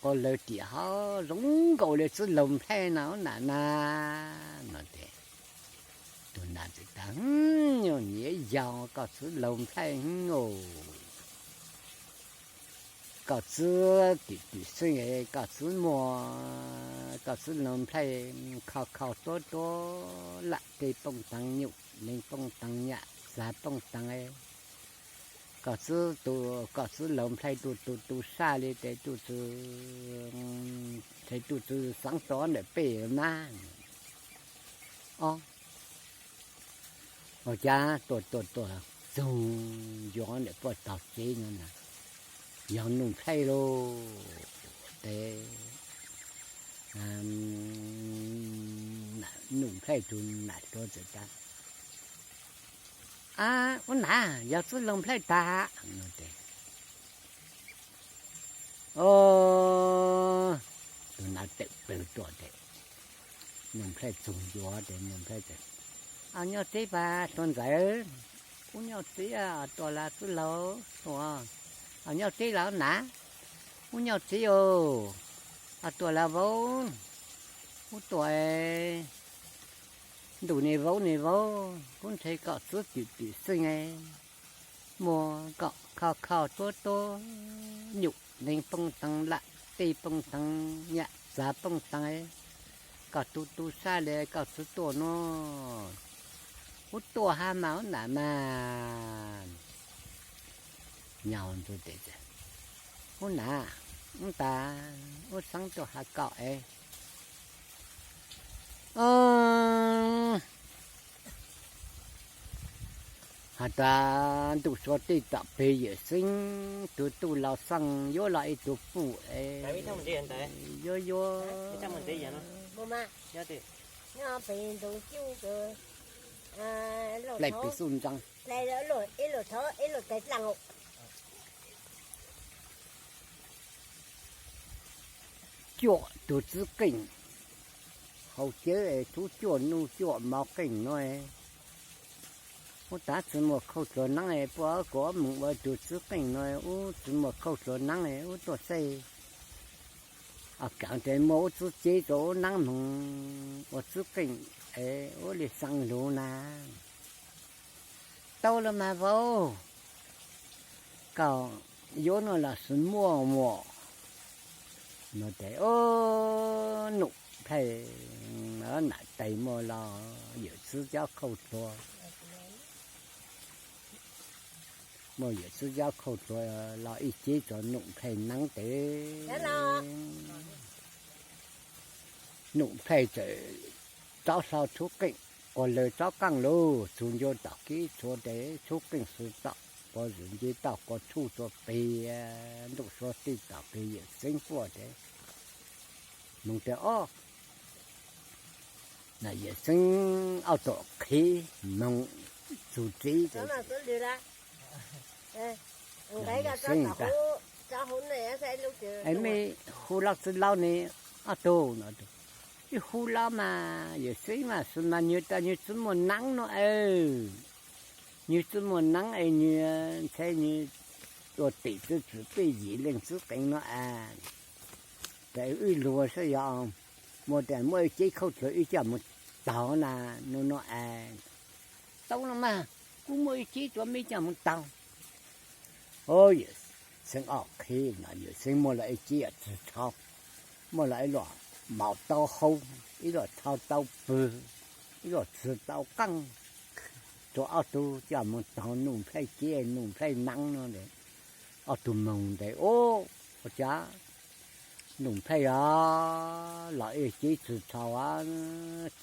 quas lawg riam hov zoo nkaus li txwb laug nplhaib no nam na. No ces tus nam txawm tas, Nyiam yog koj txwb laug nplhaib os. Koj txwb tim tim xeeb, koj txwb muaj, koj txwb laug nplhaib kho kho tuab tuab lam tej poob teev nyuj neeg poob teev yam txag poob teev. Koj txwb tu, koj txwb laug nplhaib tu tu tu saj li tes tuj txw, tes tuj txw xeeb rov ntawm peb mas. Os, ua cas tuaj tuaj tuaj txug yuav ntawm puag tog tsev no na, yog Nuj Nplhaib lauj. Tes Nuj Nplhaib tus nam tuav txawm tas, Ab, ua nam yog txwb laug nplhaib tag no tes. Os, tus nam tawm plawg tuaj tes Nuj Nplhaib txug yuav tes Nuj Nplhaib tes, Au nyob tsev pas tuaj ntxawm. Ub nyob tsev, tuaj las txwb laug tuaj. Au nyob tsev las nam. Ub nyob tsev os. Au tuaj las vauv. Ub tuaj ntuj ne vauv ne vauv, kuv ntshai kom txwb tim tim xeeb, muaj kom kho kho tuab tuab nyuj neeg poob teev lam tej poob teev yam txag poob teev, kom tu tu saj li kom txwb tuaj no. Ub tuaj hab mas ub nam mas. Nyob ntxuv tes, Ub nam, ub tas, ub xeeb tuaj has kom es has tas ntuj sua tij tom peg yawm xeeb, tug tuj laus xeej yuav los ib tug puj es yuav yuav laij pes xuj ntsees. Cuaj tug txwb qeej, hauv cawv es tub cuaj nuj cuaj mov qeej no. Ub tas tsi muaj khauj dluag neeb es puab kuv moog ua tug txwb qeej no, ub tsi muaj khauj dluag neeb es ub tuaj xej. Kav tes muaj ub txwb cev rua ub neeb moog ua txwb qeej es ub li xeeb lug na. Tau lawm mas vauv, koj yuav no los sis muaj muaj. No tes Nuj Nplhaib nam tais muaj los yawm txwb cov khauj dluag, muaj yawm txwb cov khauj dluag los ib cev rua Nuj Nplhaib neeb tes Nuj Nplhaij txawm rov hlo tshub qeej, quas lawg tsob qeej lug txug ncua tom kib txhua tes tshub qeej xwb tom quas zwm nce toj quas tshuj rua peg ntuj sua tij tom peg yawm xeeb puaj tes moog tes ob, yawm xeeb ob tug qhev moog txug tsev tes xeeb tas, mej hu lab txwb laub ne ob tug no. Ib hu lab mas yawm xeeb mas xwb mas nwg tas nwg tsi muaj neeb no es, nwg tsi muaj neeb es nwg ntshai nwg ua tim txwb txwm peb yim leej txwb qeej no es, tes wb luag saib yog muaj tes muaj ib cev khauj dluag wb coj moog taug na, no no es. Tau no mas, kuv muaj ib cev rua mej coj moog taug. Yawm xeeb ob qhev no yawm xeeb muaj lug ib cev txwg tshau, muaj lug ib luag maum taub hau, ib luag tshau taub pwg, ib luag txwg taub qeej, rua ob tug coj moog taug Nuj Nplhaij cev Nuj Nplhaij neeb no. Ob tug moog tes ua cas Nuj Nplhaij os los ib cev txwg tshau,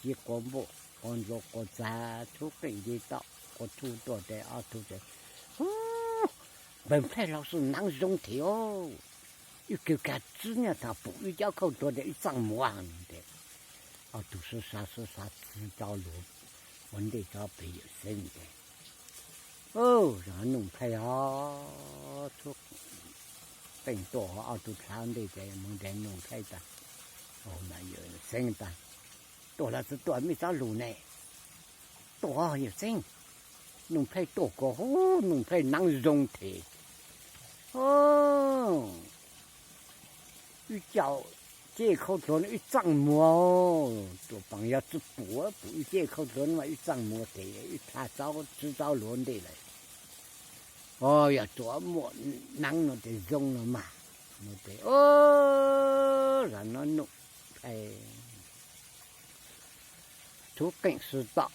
civ quas npuj quas ntsuag quas txag tshub qeej nce toj quas tshuj tuaj tes ob tug tes, Npawg Nplhaij laug xwb neeb zoo thiab, wb kawg kag txwb nyaj thaum pum wb cov khauj dluag tes wb txeej muag no tes. Ob tug sib xav sib xav txwv rov lug ua ntej rov peg yawm xeeb tes, Nuj Nplhaij os, tshub qeej tuaj ob tug dlav ntej tes moog tes Nuj Nplhaij tas, yawm xeeb tas, tuaj los tsi tuaj mej txhob lug ne. Tuaj yawm xeeb, Nuj Nplhaij tuaj kuas hub Nuj Nplhaij neeb zoo thiab. Wb caum cej khaub dluav no wb txaj muag, tuam peem yog tsi pum, pum wb cej khaub dluav no mas wb txaj muag tes wb dlha txaub tsib txaub luav ntej lawm. O, yog tuam muaj neeb no tes zoo no mas. No tes o, zam no Nuj Nplhaib txhub qeej sib tom,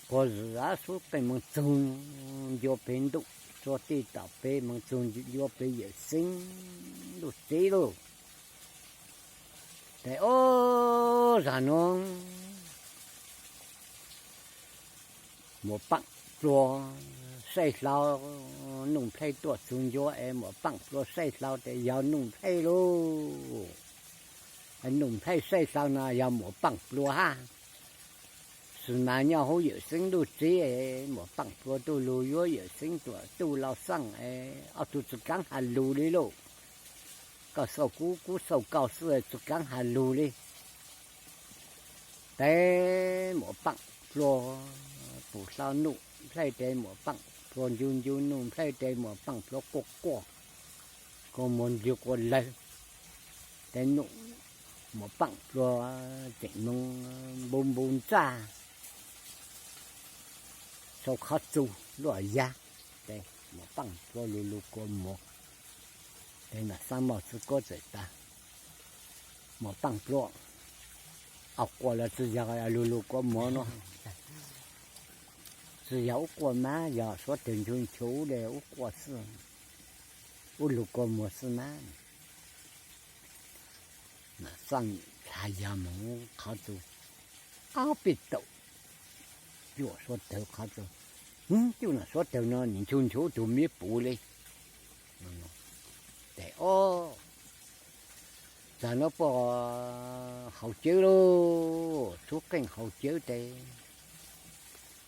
quas zam txhub qeej moog txug ncua peg ntuj, txua tij tom peg moog txug ncua peg Yawm Xeeb lub tsev lauj. Tes o, zam no Muam Paaj Plua saij hlau, Nuj Nplhaib tuaj txug ncua es Muam Paaj Plua saij hlau tes yog Nuj Nplhaib lauj. Nuj Nplhaib saij hlau no yog Muam Paaj Plua hab. Xwb mas nyob huv Yawm Xeeb lub tsev es Muam Paaj Plua tuaj lug yuav Yawm Xeeb tuam tub Lauj Xaaj es ob tug tsi kaav has lug li lauj. Koj xauj kuv, kuv xauj koj xwb tsi kaav has lug li. Tes Muam Paaj Plua pum hlau Nuj Nplhaib tes Muam Paaj Plua ncu ncu Nuj Nplhaib tes Muam Paaj Plua quaj quaj, kua muag ntws quas lawg. Tes Nuj, Muam Paaj Plua tseem moog npu npu ntsaj sau qhov txug luaj yag. Tes Muam Paaj Plua lug lug kua muag, tes Nam Xaaj Mauj Txwv Kuab txawm tas, Muam Paaj Plua, au quaj los tsi yog lug lug kua muag no, tsi yog ub quaj mas yog suav tawg nchu nchu le ub quaj xwb, ub lug kua muag xwb mas. Nam Xaaj Mauj Txwv Kuab moog qhov txug, ob peb taum cuaj suav tawg qhov txug, cuaj nam suav tawg no nim nchu nchu tug miv puv li. Tes o, txag no puag hauv cawv lauj, txhub qeej hauv cawv tes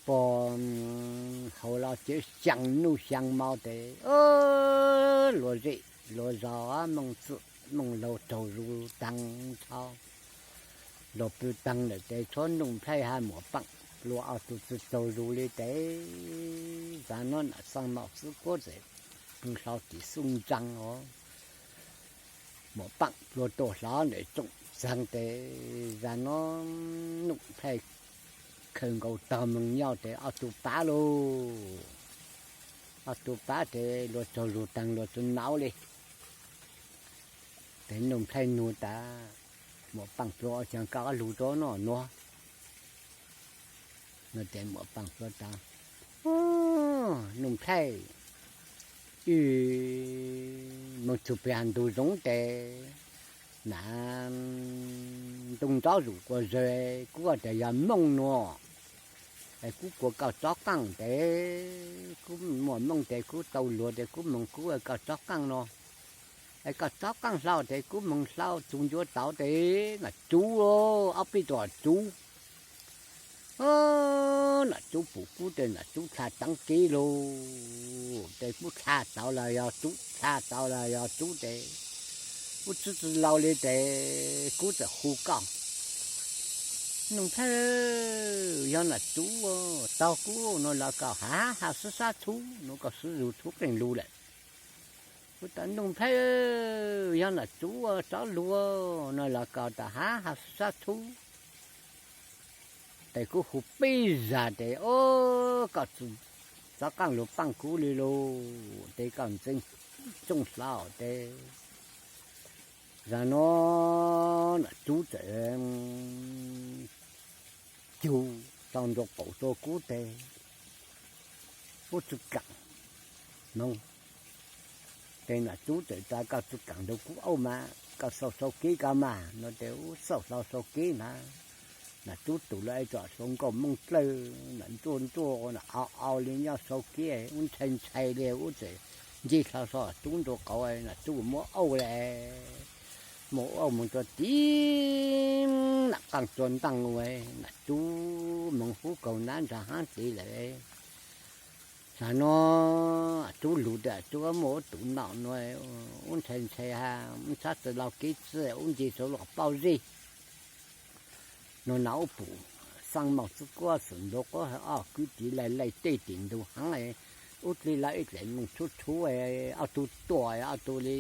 puag hauv los cawv xyaa nuj xyaa mo tes luag zej luag zos mooj txwm mooj laug raug zus taag nrho, luag pw taag lawm tes tshuav Nuj Nplhaib hab Muam Paaj Plua ob tug tsi raug zus li tes, zag no Nam Xaaj Mauj Txwv Kuab txawm pw hlo tim xuj ntsaa os. Muam Paaj Plua tuaj hlawv ntawm tsoom txeeg tes, zag no Nuj Nplhaib khaws nkaus tog moog nyob tes ob tug pab lauj, ob tug pab tes luag raug zus taag luag tsi nov li. Tes Nuj Nplhaib nug tas, Muam Paaj Plua, ua caag koj lug rua noj nuav? No tes Muam Paaj Plua tas, Nuj Nplhaib, wb moog txug peg haav ntug zoov tes nam ntoo nrov zum quas zawg, kuv tas yog mooj nuav, es kuv kua koj tsob qaaj tes kuv muaj mooj tes kuv tau luag tes kuv moog kuv koj tsob qaaj no, es koj tsob qaaj hlau tes kuv moog hlau txug ncua tauv tes nam tsuv, ob peb tug tsuv, nam tsuv pum kuv tes nam tsuv dlha teev kev lug, tes kuv dlha tauv los yog tsuv, dlha tauv los yog tsuv tes kuv tsi tsi laus li tes kuv txawm hu koj. Nuj Nplhaib, yog nam tsuv taug kuv no los koj hab has sib sab txhub, nuav koj sib zug txhub qeej lug lawm. Kuv tas Nuj Nplhaib, yog nam tsuv tsob lug no los koj tas hab has sib sab txhub. Tes kuv hu peb zag tes, o, koj txhob qaaj lug paaj kuv li lug tes koj ntxeev tsooj hlau tes, zag no nam tsuv txawm cug tau nraug qaum rua kuv tes, kuv tsi kaam moog. Tes nam tsuv txawm tas koj tsi kaam nraug kuv auj mas koj xauj sau kev koj mas no tes kuv xauj hlau sau kev mas. Nam tsuv tus lug es tsom sau nkauj mooj dlawg, nam ntsuaj ntsuaj, nam au au li nyob sau kev, kuv ntshai ntshai li kuv txawm ncig hlau sau tub nraug qaum, nam tsuv muab auj le, muab auj moog rua tim nam qaaj tsua ntaaj, nam tsuv moog hub kaug nab ntsag haab tes lawm. Zag no tsuv lug tes tsuv muaj ub tus naum no, kuv ntshai ntshai has, kuv txhob tsi laug kev txwj, kuv ncig sau lub paub zeb. No nam ub pum Xaaj Mauj Txwv Kuab xwm nraug quab hab ob kwv tij laij laij tej tim ntug haav, ub dlig lawv ib dlaim moog tshub tshub, ob tug tuaj ob tug li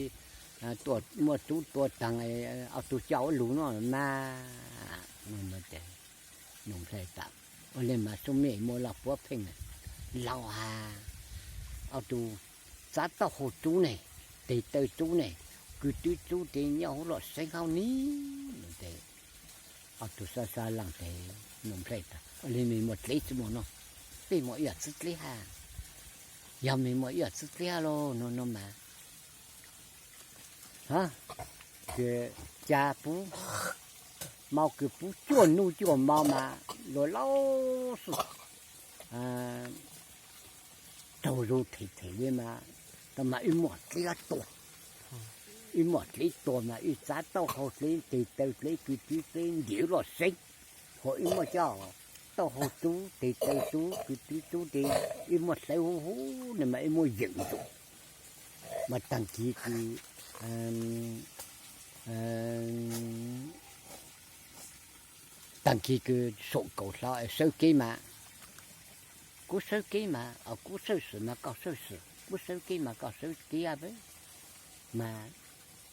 muaj tub tua taag, ob tug coj ua lug no mas. Nuj Nplhaib tas, ua le mas sub mej muaj laj puab pheej laus has, ob tug txav taub hau tub ne, tes taw tub ne, kwv tw tub tes nyob huv loj seeb hauv ni. Ces ob tug xab xab laaj tes Nuj Nplhaib tas, ua le mej muaj dleb tsi muaj no, peb muaj ib yam txwv dleb hab, yog mej muaj ib yam txwv dleb hab lauj no no mas kws ca pub, mau kws pub cuaj nub cuaj mo mas luas laus xwb tsaug zug them them li mas, tau mas wb muaj dleb tua, wb muaj dleb tua mas wb txav taub hau dleb, tes taw dleb, kwv tw dleb, ntim loj seeb, hos wb muaj coj taub hau tub, tes taw tub, kwv tw tub tes wb muaj hlawv huv huv ne mas wb muaj yeem ncuv. Mas taag kis kws taag kis kws saum kaum hlo es sawb keb mas, kuv sawb keb mas, kuv sawb swm mas koj sawb swm, kuv sawb keb mas koj sawb keb, mas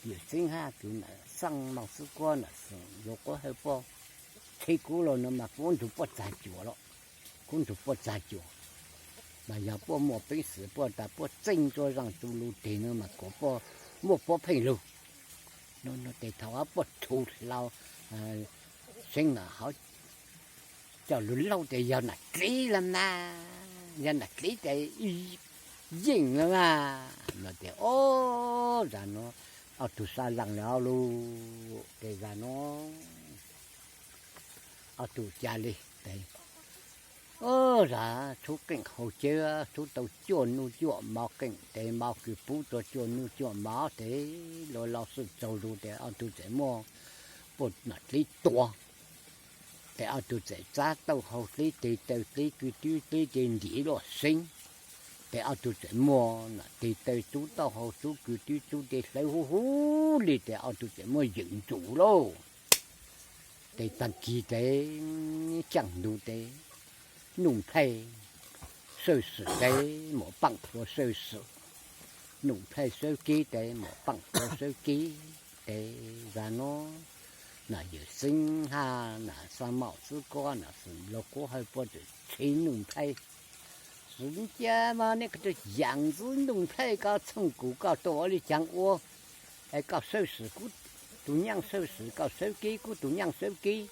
Yawm Xeeb hab kws Nam Xaaj Mauj Xwb Kuab Nam Xeem Nplua Quab Hawj Puab tsheb kub los no mas puab nrug puab txag cuam los, kuv nrug puab txag cuam, mas yog puab muaj peev xwm puab tas puab txeej ntsuab zaaj tsuj lug teg no mas kuas puab muaj puab pheej lug. No tes thaum puab rhu hlau Xeeb na hov coj lug laub tes yog nam dleb los mas, yog nam dleb tes yeej los mas. No tes ob zag nuav ob tug xaav laaj le lug tes zag nuav ob tug ca le tes ob zag txhub qeej hau cawv, txhub tau cuaj nub cuaj mo qeej tes mo kws pub tau cuaj nub cuaj mo tes luas laus xwb tsaug zug tes ob tug txawm muaj puab nam dleb tua. Tes ob tug txawm txav taub hau dleb, tes taw dleb, kwv tw dleb, tes ntim loj seeb. Tes ob tug txawm muaj nam tes taw tub, taub hau tub, kwv tw tub, tes hlawv huv huv li tes ob tug txawm muaj yeem ncuv lauj. Tes taag kis tes caaj ntug tes Nuj Nplhaib sawb swm tes muam Paaj Plhuav sawb swm, Nuj Nplhaib sawb keb tes muam Paaj Plhuav sawb keb. Tes zag nuav Nam Yawm Xeeb hab Nam Xaaj Mauj Xwb Kuab Nam Xeem Nplua Quab Hawj puab txawm tshev Nuj Nplhaib, xwb ntsia mas nej koj tug yaam ntxwb Nuj Nplhaib, koj txhooj kuv koj tuaj ua le caag ua, es koj sawb swm kuv tug nyaaj sawb swm, koj sawb keb kuv tug nyaaj sawb keb,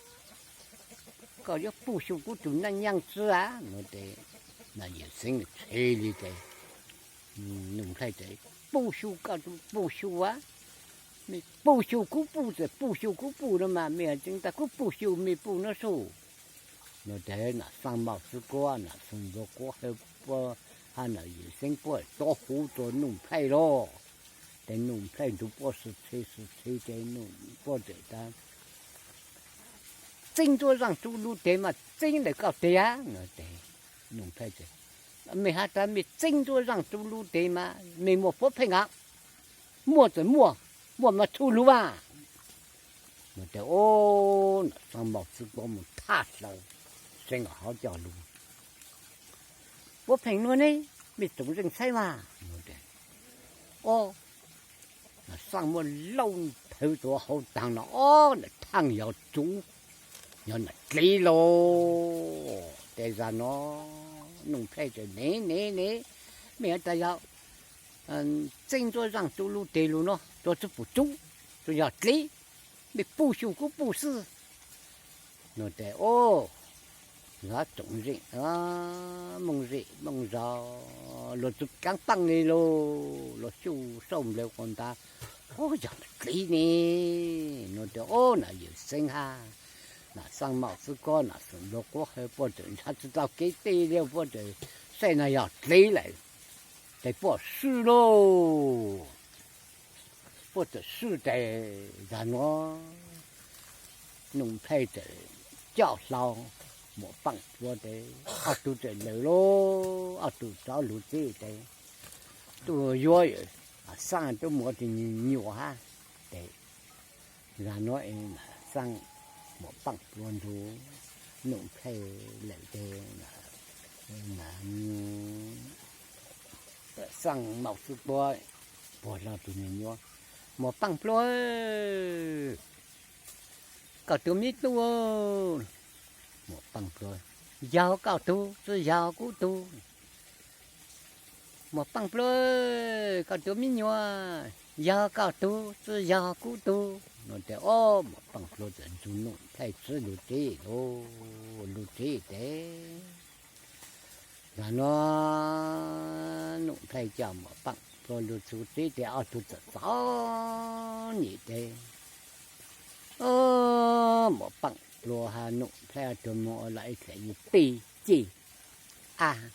koj yuav puj xyu kuv tug nyaaj tsi a? No tes Nam Yawm Xeeb tshev li tes Nuj Nplhaib tes puj xyu koj puj xyu a, mej puj xyu kuv puj, txawm puj xyu kuv puj no mas mej tseem tas kuv puj xyu mej puj nuav sub. No tes Nam Xaaj Mauj Xwb Kuab Nam Xeem Nplua Quab Hawj puab hab Nam Yawm Xeeb puab rov huv rua Nuj Nplhaib lawm. Tes Nuj Nplhaib nrug puab sib tshev sib tshev tes Nuj puab txawm tas txeej ntsuab zaaj tsuj lug tes mas txeeb ntawm koj teg a. No tes Nuj Nplhaib tas mej hab tas mej txeej ntsuab zaaj tsuj lug tes mas mej muaj puab pheej a, muaj txawm muaj, muaj mas txhub lug a. No tes ob Nam Xaaj Mauj Xwb Kuab moog thaj hlawv Xeeb hov coj lug, puab pheej nuav ne, mej tsoom zeej saib mas. No tes ob Nam Xaaj muab lauj thawv rua hauv taag no ob nam thaaj yog tsuv, yog nam dleb lauj. Tes zag no Nuj Nplhaib tas nev nev nev, mej tas yog txeej ntsuab zaaj tsuj lug tes lug no rua tsi pum tsuv, tsuas yog dleb, mej puj xyu kuv puj xwb. No tes ob tsoom zeej, mooj zeej mooj zog luas tsi kaav paaj le lauj, luas xyuj xauj nplawg quas ntav, ob yog nam dleb ne. No tes ob Nam Yawm Xeeb hab Nam Xaaj Mauj Xwb Kuab Nam Xeem Nplua Quab Hawj puab txawm nrhav tsi tau kev teb le puab txawm saib no yog dleb lawm, tes puab swb lauj. Puab txawm swb tes zag nuav Nuj Nplhaib txawm coj hlau Muam Paaj Plhuav tes ob tug txawm lawm lauj, ob tug rov lug txib tes tub yuav Xaaj tub muaj tus me nyuam hab. Tes zag nuav Xaaj Muam Paaj Plhuav nrug Nuj Nplhaib lawm tes Xaaj Mauj Xwb Kuab puag lug tus me nyuam, Muam Paaj Plua, koj tug mib tug. Muam Paaj Plua, yog koj tug, tsi yog kuv tug. Muam Paaj Plua, koj tug mib nyuam, yog koj tug, tsi yog kuv tug. No tes ob Muam Paaj Plua txawm ntsug Nuj Nplhaib txwb lug tsev lug, lug tsev tes zag no Nuj Nplhaib coj Muam Paaj Plua lug txug tsev tes ob tug txawm txom nyem tes Muam Paaj Plua has Nuj Nplhaib ob tug moog ua lawm ib teg tij ceg ab,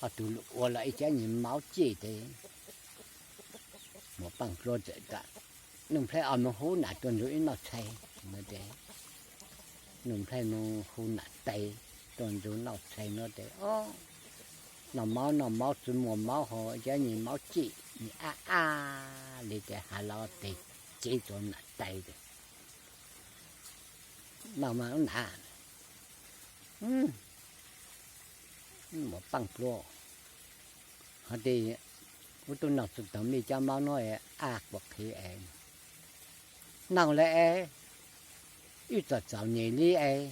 ob tug ua lawm ib cab nyeg maub ceg tes Muam Paaj Plua txawm tas Nuj Nplhaib ob moog hub nam tuaj ntsug ib noj tshais no tes Nuj Nplhaib moog hu nam tais tuaj ntsug noj tshais no tes ob noj maub noj maub tsi muaj maub hov, cab nyeg maub ceg nyeg ab ab le tes has los tes cev txug nam tais tes noj mas ub nam Muam Paaj Plua, hov tes wb tub noj tsi taug mej cab maub nuav ab quas qhev es noj le es wb txom txom nyem li es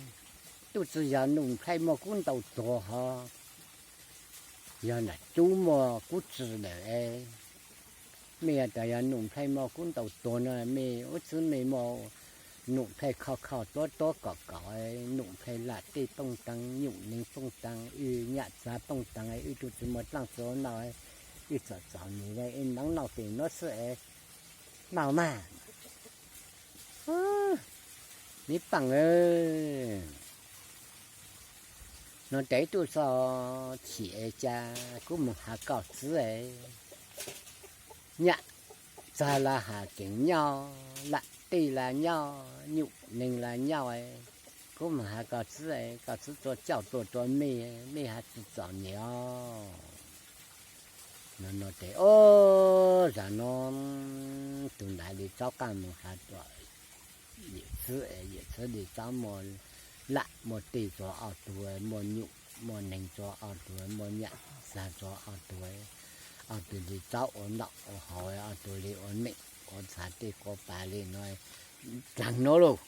tub tsi yog Nuj Nplhaib muaj kub ntaus tuag hov, yog nam cub muaj kub tsi lawm es mej yog tas yog Nuj Nplhaib muaj kub ntaus tuag no mej ua txwv mej muaj Nuj Nplhaib khoj khoj tuab tuab kom kom, Nuj Nplhaib lam tej pooj taag, nyuj neeg pooj taag, wb nyam txag pooj taag, wb tub tsi muaj dlaab tsi noj, wb txom txom nyem le wb noob noj pem nuav xwb es noj mas. Mej paaj no tes wb tub txhob chim es cas kuv moog has koj txwv es nyam txag las has keem nyoj, lam tej las nyoj, nyuj neeg las nyoj, kuv moog has koj txwv es koj txwv txua coj tuaj rua mej, mej has tsi txom nyem os. No no tes ob zag no tug nam le txaub qaab moog has rua yawm txwv, yawm txwv le txaub muaj lam muaj tej txug ob tug, muaj nyuj muaj neeg txug ob tug, muaj nyam txag txug ob tug, ob tug le txaub ua noj ua haus, ob tug le ua meem ua txhas tej quas pas le no dlaag nuav lauj.